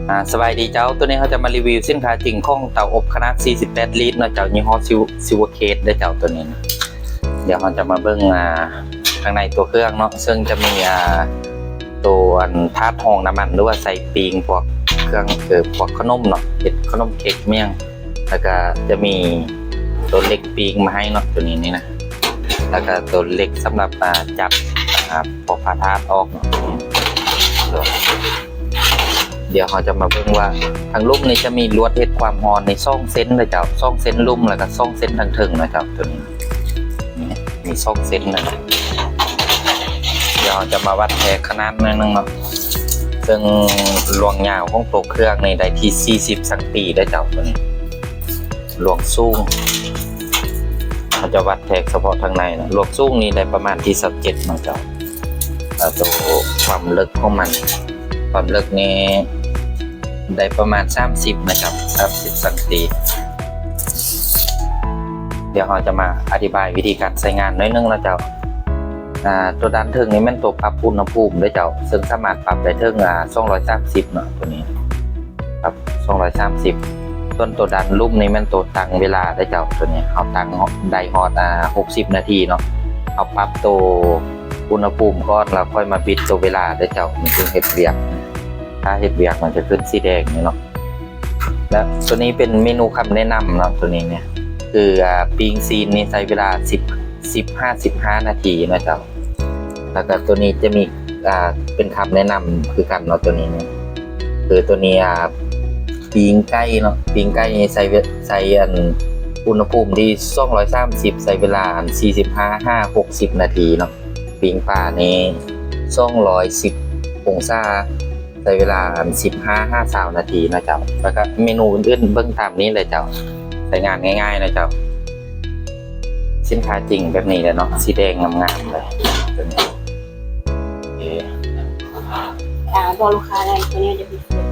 ອ່າ ສະບາຍດີເຈົ້າ, ໂຕນີ້ເຮົາຈະມາຣີວິວສິນຄ້າຈິງຂອງເຕົາອົບຂະໜາດສີ່ສິບແປດລິດເນາະເຈົ້າ, ຍີ່ຫໍ້ Silver Case ເດີເຈົ້າ. ໂຕນີ້ນະ ດຽວເຮົາຈະມາເບິ່ງ ອ່າ ຂ້າງໃນຕົວເຄື່ອງເນາະ, ເຊິ່ງຈະມີ ອ່າ ໂຕອັນຖາດຮອງນ້ຳມັນ ຫຼືວ່າໃສ່ປີ້ງພວກເຄື່ອງ ເອີ ພວກຂະໜົມເນາະ, ເຮັດຂະໜົມເຄັກແມ່ນຫຍັງ, ແລ້ວກະຈະມີໂຕເຫຼັກປີ້ງມາໃຫ້ເນາະ ໂຕນີ້ນີ້ນະ, ແລ້ວກະໂຕເຫຼັກສຳລັບ ອ່າ ຈັບ ອ່າ ພວກພະທາດອອກເນາະ. ດຽວເຮົາຈະມາເບິ່ງວ່າທາງລຸ່ມນີ້ຈະມີລວດເຮັດຄວາມຮ້ອນນີ້ສອງເສັ້ນເດີເຈົ້າ, ສອງເສັ້ນລຸ່ມ ແລ້ວກະສອງເສັ້ນທາງເທິງເນາະເຈົ້າ. ໂຕນີ້ ນີ້ ມີສອງເສັ້ນນະ. ດຽວເຮົາຈະມາວັດແທກຂະໜາດໜ້ອຍໜຶ່ງເນາະ, ເຊິ່ງລວງຍາວຂອງໂຕເຄື່ອງນີ້ໄດ້ທີ່ສີ່ສິບຊັງຕີເດີເຈົ້າ. ໂຕນີ້ລວງສູງ ເຮົາຈະວັດແທກສະເພາະທາງໃນເນາະ, ລວງສູງນີ້ໄດ້ປະມານທີ່ຊາວເຈັດເນາະເຈົ້າ. ແລ້ວໂຕຄວາມເລິກຂອງມັນ ຄວາມເລິກນີ້ໄດ້ປະມານສາມສິບນະເຈົ້າ, ສາມສິບຊັງຕີ. ດຽວເຮົາຈະມາອະທິບາຍວິທີການໃຊ້ງານໜ້ອຍໜຶ່ງເນາະເຈົ້າ. ອ່າ ໂຕດ້ານເທິງນີ້ແມ່ນໂຕປັບອຸນຫະພູມເດີເຈົ້າ, ເຊິ່ງສາມາດປັບໄດ້ເຖິງ ອ່າ ສອງຮ້ອຍສາມສິບເນາະ ໂຕນີ້ ປັບສອງຮ້ອຍສາມສິບ. ສ່ວນໂຕດ້ານລຸ່ມນີ້ແມ່ນໂຕຕັ້ງເວລາເດີເຈົ້າ, ໂຕນີ້ເຮົາຕັ້ງໄດ້ຮອດ ອ່າ ຫົກສິບນາທີເນາະ, ເຮົາປັບໂຕອຸນຫະພູມກ່ອນ ແລ້ວຄ່ອຍມາບິດໂຕເວລາເດີເຈົ້າ, ມັນຈຶ່ງເຮັດວຽກ. ຖ້າເຮັດວຽກມັນຈະຂຶ້ນສີແດງນີ້ເນາະ. ແລະ ໂຕນີ້ເປັນເມນູຄຳແນະນຳເນາະ, ໂຕນີ້ນີ້ຄື ອ່າ ປີ້ງຊີ້ນນີ້ໃຊ້ເວລາສິບ ສິບຫາສິບຫ້ານາທີເນາະເຈົ້າ. ແລ້ວກະໂຕນີ້ຈະມີ ອ່າ ເປັນຄຳແນະນຳຄືກັນເນາະ, ໂຕນີ້ນີ້ ຄືໂຕນີ້ ອ່າ ປີ້ງໄກ່ເນາະ, ປີ້ງໄກ່ນີ້ໃຊ້ເວ ໃຊ້ອັນອຸນຫະພູມທີ່ສອງຮ້ອຍສາມສິບ ໃຊ້ເວລາອັນສີ່ສິບຫ້າຫາຫົກສິບນາທີເນາະ. ປີ້ງປານີ້ສອງຮ້ອຍສິບອົງສາ ໃຊ້ເວລາອັນສິບຫ້າຫາຊາວນາທີເນາະເຈົ້າ. ແລ້ວກະເມນູອື່ນໆເບິ່ງຕາມນີ້ເລີຍເຈົ້າ, ໃຊ້ງານງ່າຍໆເນາະເຈົ້າ. ສິນຄ້າຈິງແບບນີ້ແຫຼະເນາະ, ສີແດງງາມໆເລີຍ ໂຕນີ້. ໂອເຄ ອ່າ ບອກລູກຄ້າແດ່ ໂຕນີ້ຈະເປັນເສື້ອ